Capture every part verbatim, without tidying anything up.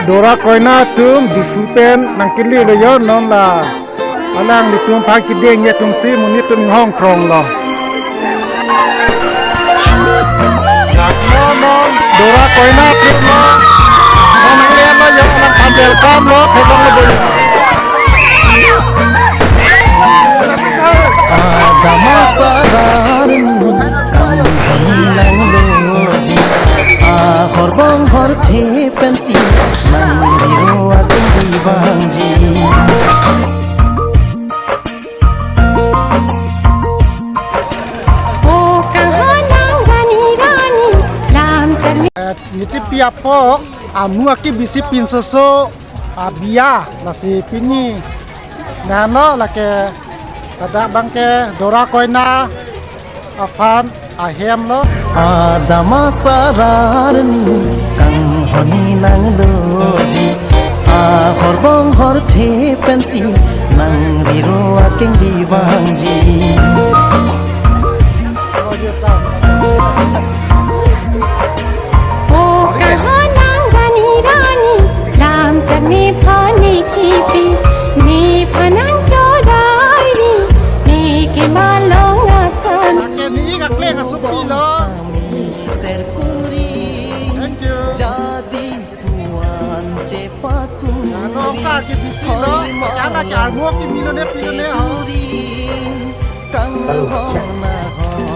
Dora koina atum Diphu pen nangkele lo yo, non la alanglitum aphan kedeng atum si monit atum inghong phrong lo. Non non Dora koina atum lo. Non nangle lo yo, nangphan welcome lo, theklong lo bo yo. Adamsar arni kanghon nangloji, ahor bonghor the pensi nangriro akeng vangji. O kanghon nang rani rani lam chan. Eh, niti pi apok amu aki bisi pinsoso abiya lasi pini. Nano lake ladak abangke Dora koina aphan ahem lo. Adamsar arni kanghon nangloji, ahor bonghor the pensi nangriro akeng vangji. O kanghon nang rani rani lam chan nephan nekipi, nephan nangchodai ri, neke malong ason. Lake ne-ik akleng asopi lo. Thank you. Ano sa ke bisi lo, kala ke armo ke milone pilone ho.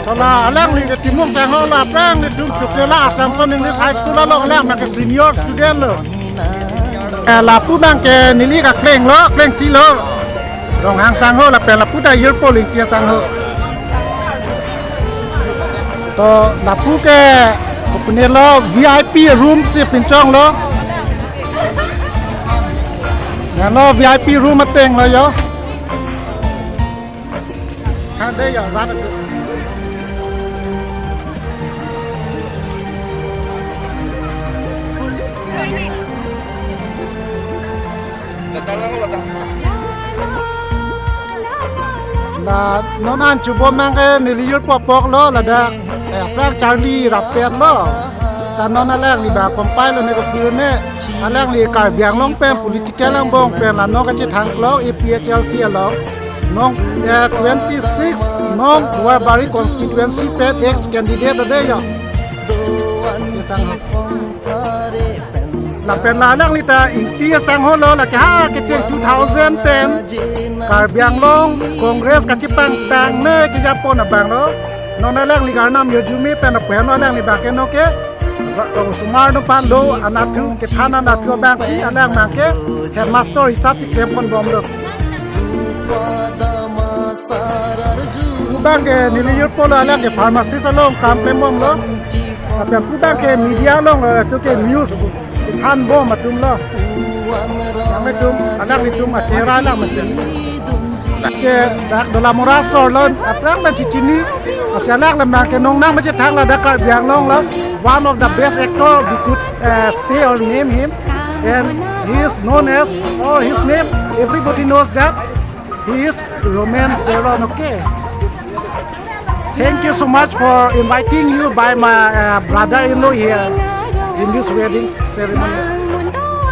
Sala alangli ke Timung Tangho la aphrang nelitum chukle la Assumption English High School along, alang abangke senior student lo. Eh, lapu abangke ne-ik akleng lo, akleng si lo. Ronghang sangho lapen lapu ta Yirpo Lingti sangho. To lapu ke kopine lo V I P room si pinchong lo. Nano V I P room ateng lo yo. Hande ya, run. Na non an chubom abangke neli Yirpo apok lo ladak, eh, aphrang charli rappet lo. Ta non alangli ba compile lo ne kopilo ne. Alangli Karbi Anglong pen political angbong pen la non kachethang klok A P H L C along. Non, eh, twenty-six non Duarbagori constituency pen ex candidate ade yo. Lapen la alangli ta Ingti asangho lo, lake ha kecheng two thousand pen Karbi Anglong Congress kachepangtang ne kejapon abang lo. Non alangli Karnam Yojumi pen aphan alangli abangke noke osomar no pan lo anatthu, kethan anatthu abang si alang abangke headmaster hisap si klempon bom lo. Abangke neli Yirpo lo, alangke pharmacist along kam klem bom lo. Lapen abangke media along, eh, to ke news than bom atum lo. Nanglitum, alanglitum achehra alang macam. Ke dak Dolamara asor lo, aphrang abang chechini. Lasi alang abangke nongnang machethang ladak Karbi Anglong lo. One of the best actor we could, uh, say or name him. And he is known as, or his name, everybody knows that he is Roman Teron, okay? Thank you so much for inviting you by my, uh, brother-in-law here in this wedding ceremony.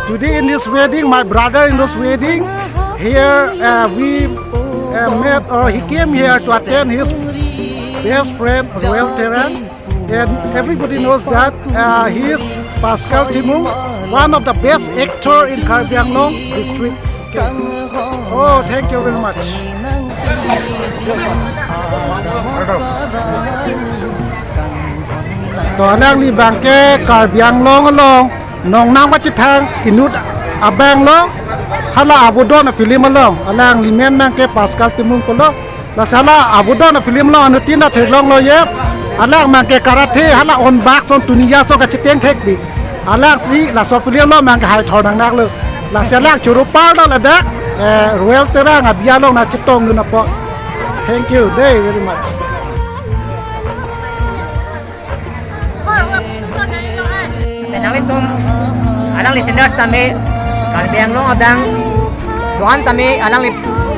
Today in this wedding, my brother-in-law's wedding, here, uh, we, uh, met, or he came here to attend his best friend, Royal Terang. And everybody knows that, uh, he is Pascal Timung, one of the best actor in Karbi Anglong district. Okay. Oh, thank you very much. To alangli abangke Karbi Anglong along nongnang machethang inut abang lo, hala Avodon a-film along. Alangli amen abangke Pascal Timung pulo. Lasi hala Avodon a-film along anuttin ta theklong lo ye. Alang abangke karate hala On Bak Son Tuniya so kacheteng thekbi. Alangsi laso film along abangke hai thor nangnak lo. Lasi alang choro par lo ladak, eh, Royal Terang abiya along nangchetong dun apot. Thank you, dei, very much. Nanglitum, alangli channel tame, Karbi Anglong adang, doan tame, alangli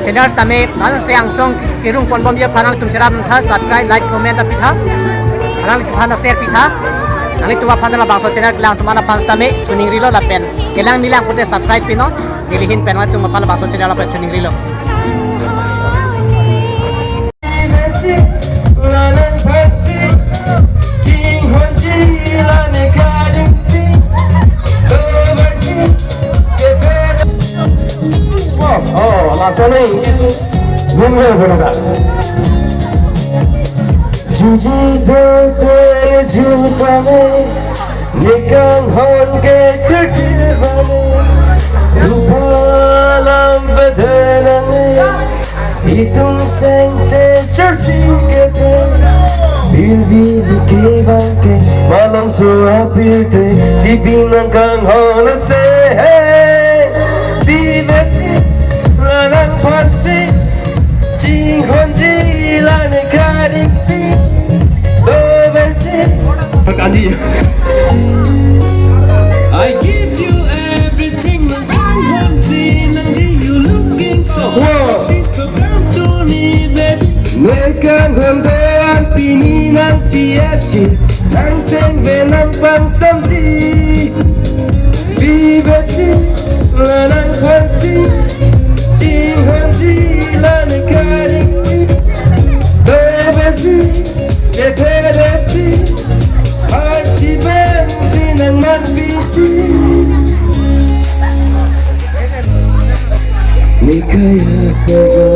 channel tame, kan se angsong kirung ponbom ye aphan nangtum cherap tha, subscribe, like, comment ta pitha, alangliphan ta share pitha. Nanglitum aphan labangso channel kelang atum aphan tame choningrilo lapen kelang neli lang pute subscribe pinon. Neli ahin pen nanglitum aphan labangso channel lapen choningrilo. Oh, oh, laso neng. Bumle bumle. Juji do te ju pame. Nekanghon ke kerjir bane, rupa lam bedenang ne, itum sengte chersing kete, bilbil kevang ke, malomso apirte, chibinang kanghon ase, hey, bibeti, lanang pansi, chinghonji lane karipi, doverji. Kandi. I give you everything, nang kanghonji nangji, you looking so, wow, sexy, so come to me, baby. Nekanghon do-an pini nang P F G, nang sengve nang pangsamji. Bibeti, lanang pansi, chinghonji lane karipi, doverji, ketherepji, archi bensi nang manpiji. Nekaya kojo.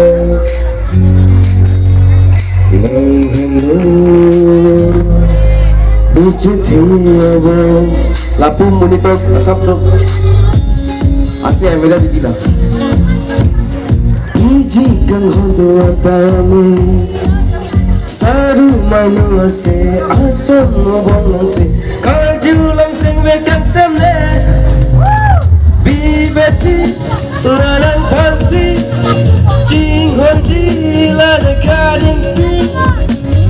Nang hendo. Dichithi abo. Lapu monitor asap sok. Ase amela dikila. Iji kanghon do-an tame. Saru mano ase ason mobong nangse. Karju lam sengve kangsamne. Bibeti, lanang pansi, chinghonji lane karipi,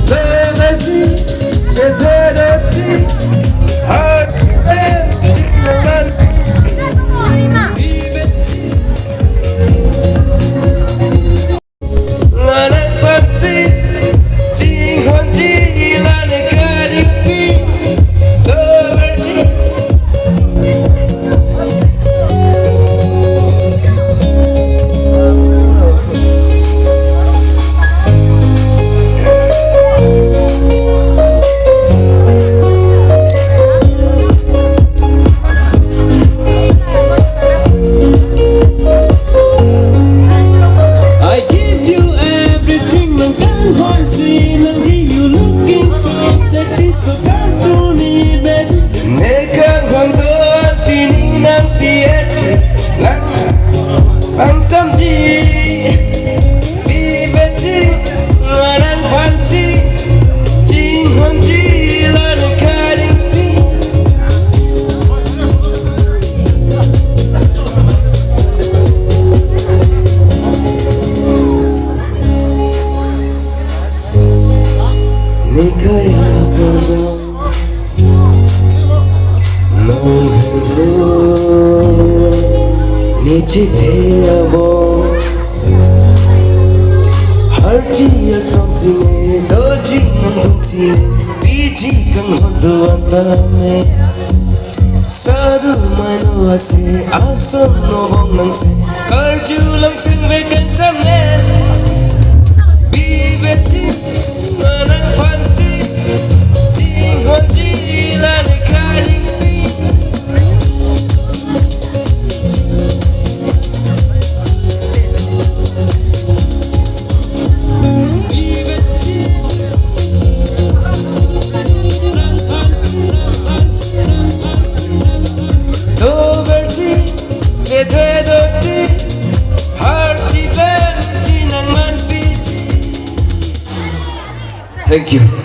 doverji, chetherepji, heart, eh, bibeti. Lanang pansi, chinghonji lane karipi, doverji. I give you everything, nang kanghonji nangji, you looking so sexy, so come to me, baby. Nekanghon do-an pini nang P F G, nang pangsamji, bibeti, lanang pansi, chinghonji lane karipi. Nekaya kojo. Nang hendo. Nechithi abo. Archi asap sine, doji nang dunsi, biji kanghon do-an tame. Sadu maino ase, ason mobong nangse, karju lam sengve kangsamne. Bibeti, lanang pansi, chinghonji lane karipi. Thank you.